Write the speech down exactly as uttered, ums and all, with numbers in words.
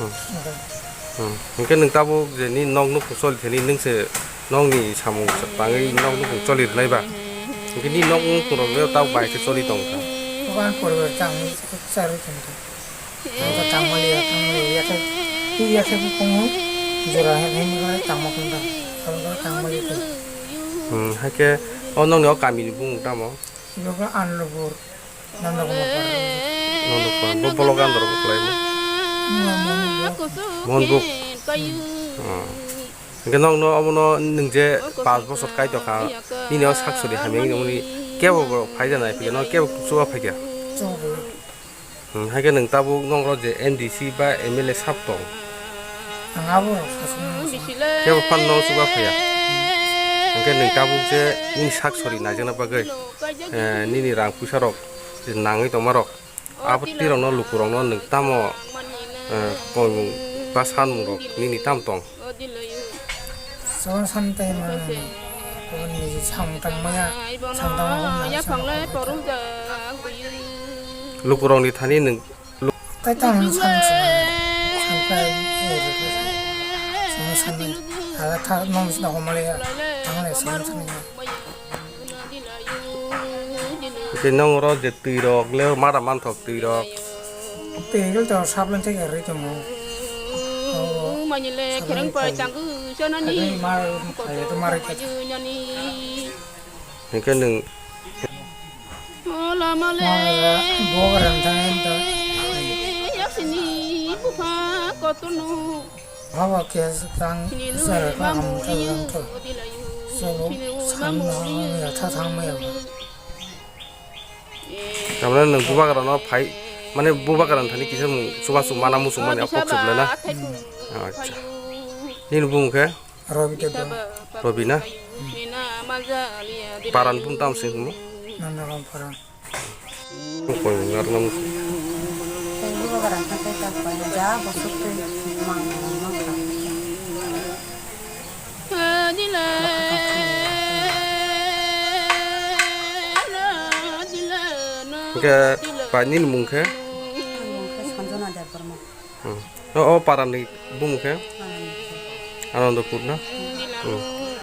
Hmm. Hwnkhe nwng tabuk je nini nok nukhung choli thani nwng se nokni samung tangwi nok nukhung choli rwnai ba? Hwnkhe nini nok nukhung rok tabuk bai khe choli tong kha. Dogan poribar tangwi charwi tong kha. Ang khe tangmaliya, tangmaliya, yakhe, twi yakhe buphungo jora hinwi tangma khunda. Abo khe tangmaliya twi. Hmm, hakhe o nokni o kamini bumung tamo? Ibo khe Anlupur, Nanda Kumar Park. Nanda Kumar, bo bolok andro bo khlaimo? Mohon Buk. Hmm. Hwnkhe nokno obono nwng je pash bochor kaitokha, nini o sak sori hamya wngmani kebo borok phai jana phikhe no kebo chuba phaikha. Chuba phaikha. Hmm, haikhe nwng tabuk nokro je M D C ba M L A sab tong. Ang abo rok sasana. Kebo phan no chuba phaiya. Hwnkhe nwng tabuk je nini sak sori naijakna bagwi, eh, nini rang puisa rok je nangwi tongma rok. Abo tirokno lukurokno nwng tamo, eh, koimung ba sanmungrok nini tam tong? Chwng san tei mano. Niji samung tangmaya, samung tangma hwn nai samung tangmaya. Lukurokni thani nwng lu- Tai tang san san, san kai, eh, chwng san ni. Aga tha nong sina homale ya, tang le san san ni. Tei nong oro je twi rok le mada manthok twi rok. Twi hwnkhe to sapleng thai rwi tongo. Mani le khereng pai tangwi sanani. Agwi mar, agwi to mar khe. Hwnkhe nwng Ola male. Mar, bo ran thang to. Yaksini bupha kotono. Baba khe tang sara ka ham ka lang to. Sabo san no ya tha thang ma ya. Tamane nwng bubagra no phai, mane bubagra thani kisa mung chubachu mana muchung mani apok se belai na? Hmm. Acha. Nini bumung khe? Robi Debbarma. Robi na? Paran bum tam se himo? Nanda Ram Paran. Koi ngar nam. Tei bubagra thani khe ta koi ja bosok tei mang mang kha. Hwnkhe pai nini mung khe? Ani mung khe Sanjana Debbarma. Hmm. O, o parani bumung khe? Anandapur. Anandapur na? Hmm. Hmm.